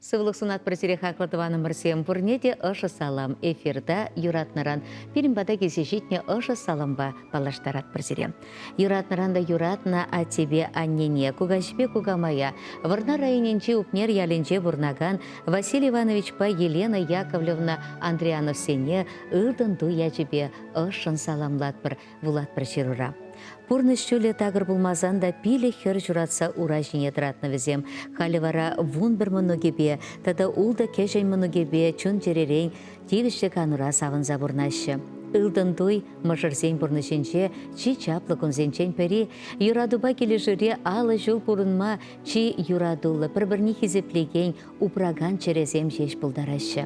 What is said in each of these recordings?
Сывлӑх сунатпӑр сире хаклӑ тӑванӑмӑрсем. Пурне те ӑшӑ салам. Эфирта юратнӑран пирӗн пата килсе ҫитнӗ ӑшӑ салампа паллаштаратпӑр сире. Юратнӑран та юратнӑ аттепе аннене, кукаҫипе кукамая, Вӑрнар районӗнчи Упнер ялӗнче пурӑнакан Василий Ивановичпа Елена Яковлевна Андриановсене ылтӑн туй ячӗпе ӑшшӑн саламлатпӑр, вулатпӑр ҫырура. Пурнӑҫ ҫулӗ такӑр пулмасан та пилӗк хӗр ҫуратса ура ҫине тӑратнӑ вӗсем. Халӗ вара 11 мӑнукӗпе тата ултӑ кӗҫӗн мӑнукӗпе чун-чӗререн тивӗҫлӗ канура савӑнса пурӑнаҫҫӗ. Ылтӑн туй мӑшӑрсен пурнӑҫӗнче чи чаплӑ кунсенчен пӗри. Юратупа килӗшӳре 50 ҫул пурӑнма чи юратуллӑ, пӗр-пӗрне хисеплекен, упракан чӗресем ҫеҫ пултараҫҫӗ.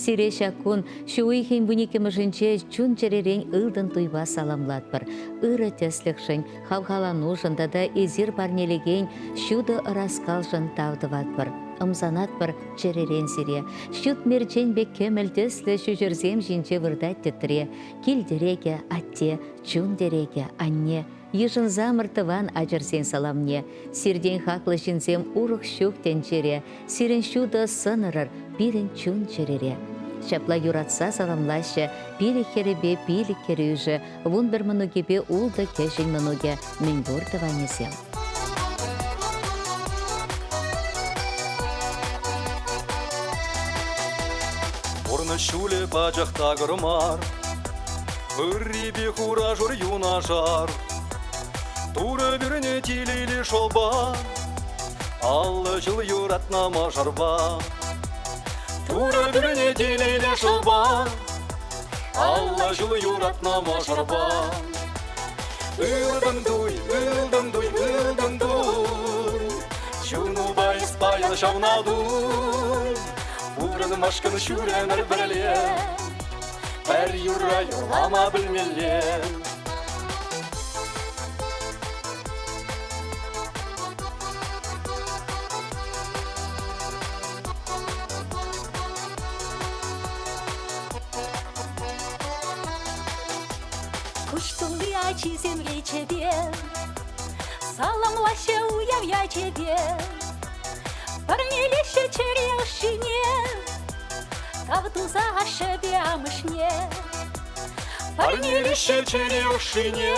Сире ҫак кун ҫу уйӑхӗн вуниккӗмӗшӗнче чун-чӗререн ылтӑн туйпа саламлатпӑр. Ырӑ тӗслӗхшӗн, хавхаланушӑн тата эсир парнелекен ҫутӑ ӑраскалшӑн тав тӑватпӑр. Ӑмсанатпӑр чӗререн сире. Ҫут мерчен пек кӗмӗл тӗслӗ ҫӳҫӗрсем ҫинче выртать тӗтре. Кил тӗрекӗ, атте, чун тӗрекӗ, анне. Йышӑнсамӑр тӑван ачӑрсен саламне. Сиртен хаклӑ ҫынсем урӑх ҫук тӗнчере. Сирӗн ҫутӑ сӑнӑрӑр пирӗн чун-чӗрере. Ҫапла юратса саламлаҫҫӗ пилӗк хӗрӗпе пилӗк кӗрӳшӗ, 11 мӑнукӗпе ултӑ кӗҫӗн мӑнукӗ, мӗнпур тӑванӗсем. Пурнӑҫ ҫулӗ пачах такӑр мар, Ыррипе хура-шур юнашар. Турӑ пӳрнӗ телейлӗ шӑпа, 50 ҫул юратнӑ мӑшӑрпа. Турӑ пӳрнӗ телейлӗ шӑпа, 50 ҫул юратнӑ мӑшӑрпа. Ылтӑн туй, ылтӑн туй, ылтӑн туй, Чунупа эс паян ҫавна туй. Пурӑнмашкӑн ҫӳремӗр пӗрле, Пӗр юрра юрлама пӗлмелле. Куҫ тулли ачисем речӗпе Саламлаҫҫӗ уяв ячӗпе. Парнелеҫҫӗ чӗре ӑшшине, Тав туса ашшӗпе амӑшне. Парнелеҫҫӗ чӗре ӑшшине,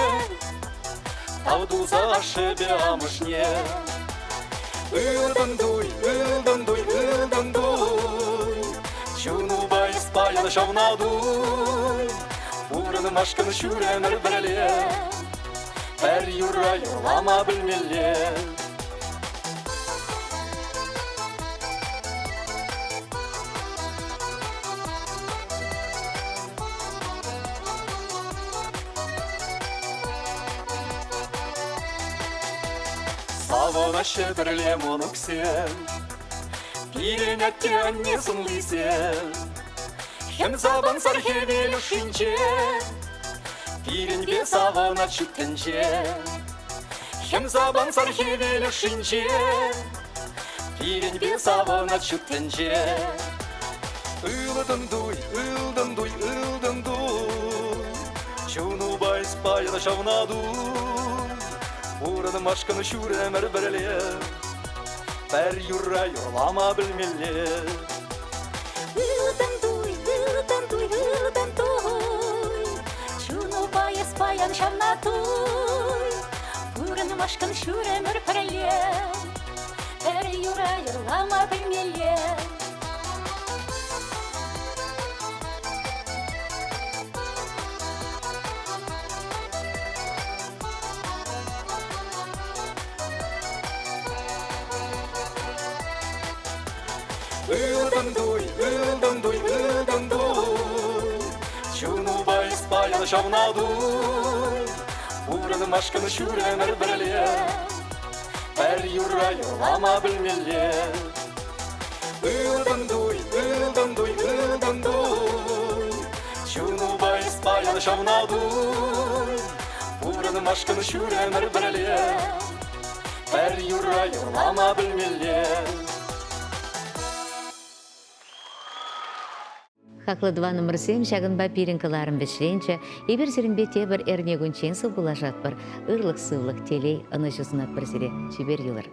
Тав туса ашшӗпе амӑшне. Ылтӑн туй, ылтӑн туй, ылтӑн туй, Чунупа эс паян ҫавна туй. Пурӑнмашкӑн ҫӳремӗр пӗрле, Пӗр юрра юрлама пӗлмелле. Савӑнаҫҫӗ пӗрле мӑнуксем, Пирӗн атте-анне сӑнлисем. Хӗм савӑнсӑр хӗвел ӑшшинче, Пирӗнпе савӑнать ҫут тӗнче. Хӗм савӑнсӑр хӗвел ӑшшинче, Пирӗнпе савӑнать ҫут тӗнче. Ылтӑн туй, ылтӑн туй, ылтӑн туй, Чунупа эс паян ҫавна туй. Пурӑнмашкӑн ҫур ӗмӗр пӗрле, Пӗр юрра юрлама пӗлмелле. Ылтӑн туй, ылтӑн туй, ылтӑн туй, Чунупа эс паян ҫавна туй. Пурӑнмашкӑн ҫур ӗмӗр пӗрле, Пӗр юрра юрлама пӗлмелле. Ылтӑн туй, ылтӑн туй, ылтӑн туй, Чунупа эс паян ҫавна туй. Пурӑнмашкӑн ҫур ӗмӗр пӗрле, Пӗр юрра юрлама пӗлмелле. Ылтӑн туй, ылтӑн туй, ылтӑн туй, Чунупа эс паян ҫавна туй. Пурӑнмашкӑн ҫур ӗмӗр пӗрле, Пӗр юрра юрлама пӗлмелле. Хаклӑ тӑванӑмӑрсем, ҫакӑнпа пирӗн кӑларӑм вӗҫленчӗ. Эпир сирӗнпе тепӗр эрнекунччен сывпуллашатпӑр. Ырлӑх-сывлӑх, телей, ӑнӑҫу сунатпӑр сире. Чипер юлӑр.